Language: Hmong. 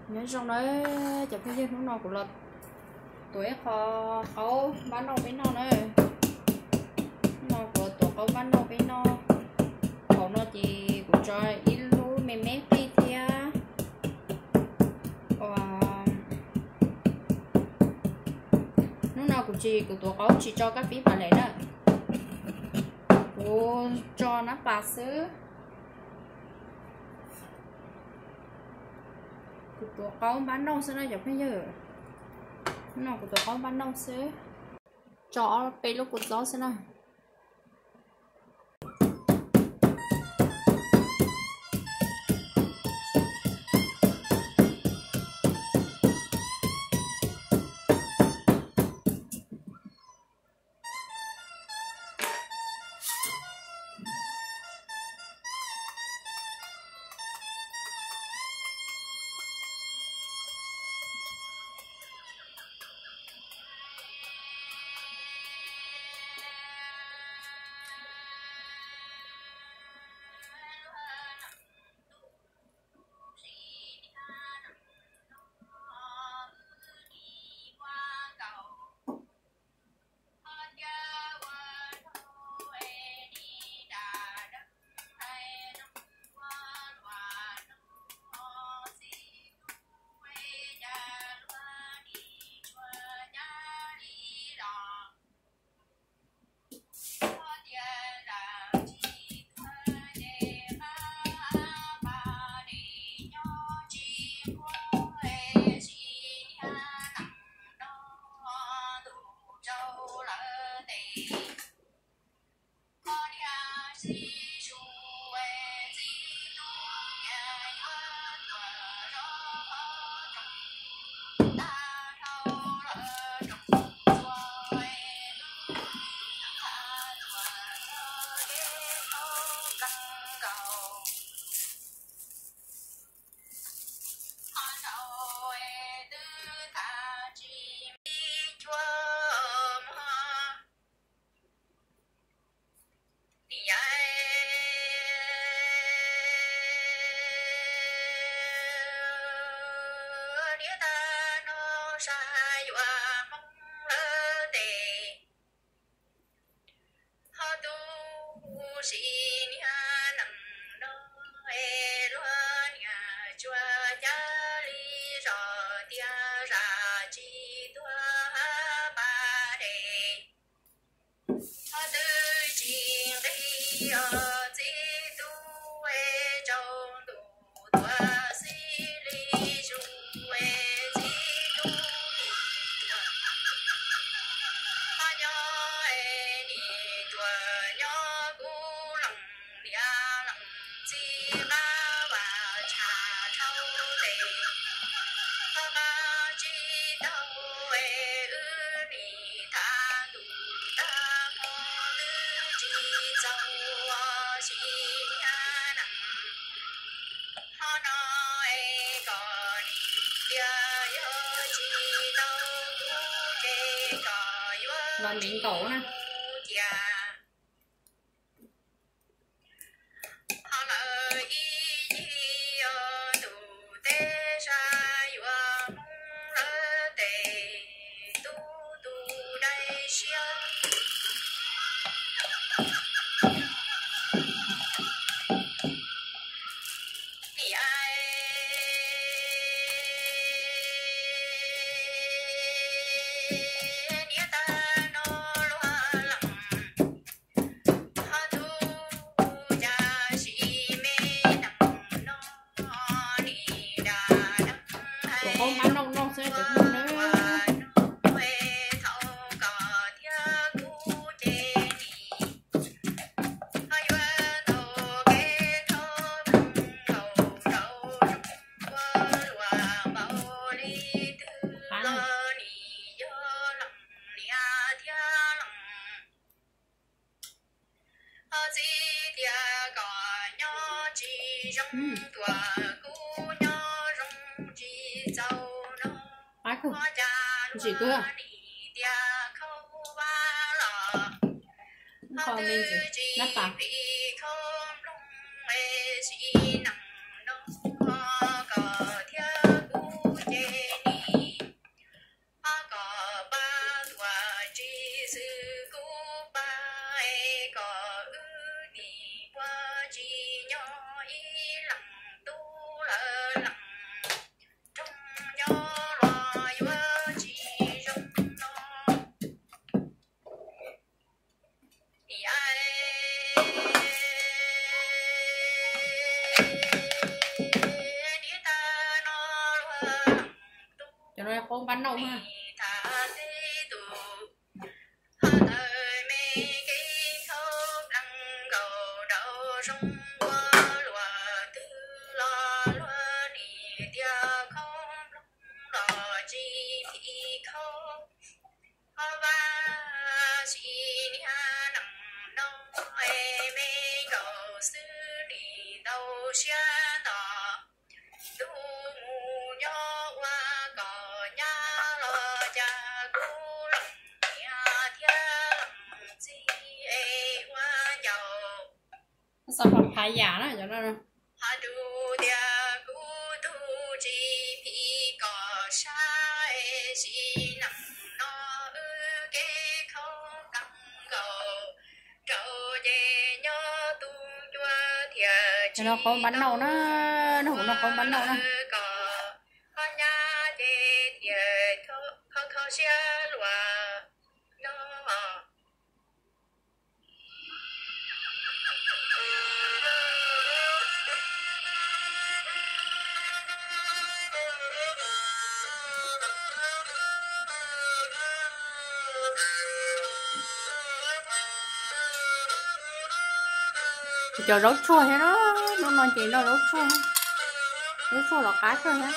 Nyob zoo na cov phooj ywg, hnub no kuv los tuav ib qho qaub npab nauj peb noj na. Hnub no kuv los tuav qaub npab nauj peb noj. Hauv no ces kuv tso ib lub me me qij thiab. Hnub no kuv tsis, kuv tuav qaub tsis tso kab pib pas les na. Kuv tso nab pas xwb. Kuv tuav qaub npab nauj xwb na cov phooj ywg. Hnub no kuv tuav qaub npab nauj xwb. Tso ob peb lub kua txob xwb na. Niam tais no sab yuav Hmoob lawv tes, ho tu si niag nees no es luag niag tsuas cas li zos tias zam tsis tuag pas dej. Ho twb tsis nqig os txiv tub es tsaus ntuj tuaj xij li zus es txiv tub nim tuaj. Ho nyob es nim tuaj nyob kuv leej niam leej txiv qab vaj tshaj dhau tes. Ho qab tsis tau es wb nim tham ntuj tag hmo twb tsis txaus sim niag nees. Ho no es kom nim tias yog tsis tau kuv ces kom yuav mus cia. Ho lawv ib yig yog ntuj teb sab yuav Hmoob lawv tes, tub tus dai siab. Niam, niam tais no luag leej, ho tu cas sim me nees no nim da deev hais ua no thaum kom thiab kuv ces nim ho yuav tau kev thoob nkaus rau ua luag npaum li twg los nim yog leej niam thiab leej. Ho txiv tias kom nyob tsis zoo tuaj kuv nyob zoo tsis txaus no. Ho cas luag nim tias khaub vab los ho twb tsis pib khaub nplooj es sim nees no kom thiab kuv Qhov no qhov npab nauj na. Ho ntawm me kev khaub plees nkaus rau zoo ua luaj twg los luag nim tias khaub nplooj los tsis phim khaub. Ho vaj tsis niag nees no es me nkaus xwb nim ntau siab ntau. Ntuj mus nyob ua kom nyab los cas kuv lees niam thiab lees txiv es ua ncaus. Xav pom phav yam na cov no. Hais rau tias kuv tug tsis phim kom sab es sim neej no wb kev khaub plees nkaus rau ces nyob tu ncua thiaj tsis no qhov npab nauj na, no qhov npab nauj na. Kom koj nyab ces thiaj kho kho siab luag no. Cov zaub tsuag thiab na, hnub no ces noj zaub tsuag, zaub tsuag los qab tsuag thiab.